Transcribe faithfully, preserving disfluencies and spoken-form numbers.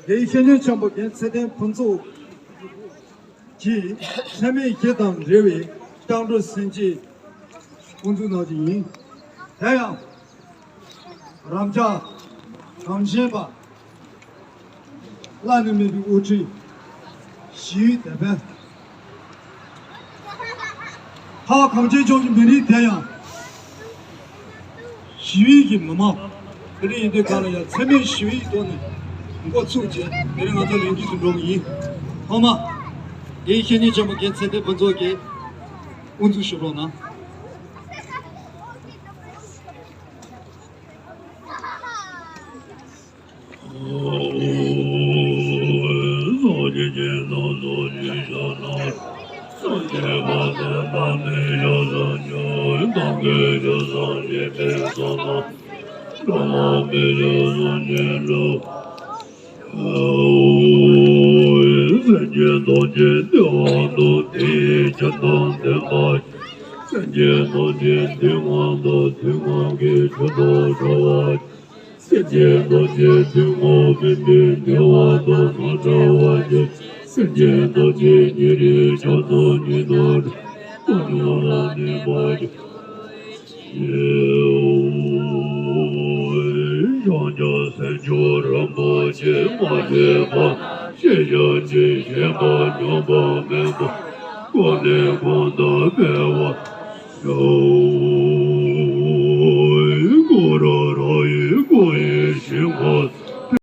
དེའི་བཤེས་གཉེན་ཆེན་པོ་རྒན་ཚེ་བརྟན་ཕུན་ཚོགས་ཀྱིས་ཚད་མེད་བཞི་དང་འབྲེལ་བའི་སྐྱབས་འགྲོ་སེམས་བསྐྱེད་དབུ་འཛུགས་གནང་རྒྱུ་ཡིན། དེ་ཡང་རབ་འབྱམས་གངས་ཅན་པ། བླ་ན་མེད་པའི་དབུ་ཁྲིད། ཞི་བའི་དེད་དཔོན། ཧ་གངས་ཅན་ལྗོངས་ཀྱི་མི་རིགས་དེ་ཡང་ཞི་བའི་གི་མི་མང་། དེ་འདྲ་ཡིན་དུས་གང་ལ་ཡང་འཚེ་མེད་ཞི་བའི་ཐོག་ནས་འགོ་ཚུགས་བྱས། དེ་རིང་ང་ཚོ་ལས་འགུལ་དུ་འགྲོ་གི་ཡིན། ཐོག་མ་དེའི་བཤེས་གཉེན་ཆེན་པོ་རྒན་ཚེ་བརྟན་ཕུན་ཚོགས་ཀྱིས་དབུ་འཛུགས་ཞུ་རོགས་གནང་། སེམས་ཅན་ཐམས་ཅད་བདེ་བ་དང་དེའི་ཆོས་དང་ལྡན་པ། སེམས་ཅན་ཐམས་ཅད་དུས་ངན་དང་དུས་ངན་གྱི་ཆོས་དང་བྲལ་བ། སེམས་ཅན་ཐམས་ཅད་དུས་ངན་མིན་པའི་བདེ་བ་དང་ངང་བྲལ་བ་ཅན། སེམས་ཅན་ཐམས་ཅད་ཉིན་རེའི་ཆོས་དང་ཉིན་དང་བྲལ་བ་དང་ཉོན་མོངས་ལ་གནས་པ་ཅན། ཤཱཀྱ་སེམས་མཆོག་རིན་པོ་ཆེ། མ་སྐྱེས་པ་ཤེས་བྱ་ཅན། ཤེས་པ་ཉམས་པ་མེད་པ། གོང་ནས་གོང་དུ་འཕེལ་བར་ཤོག།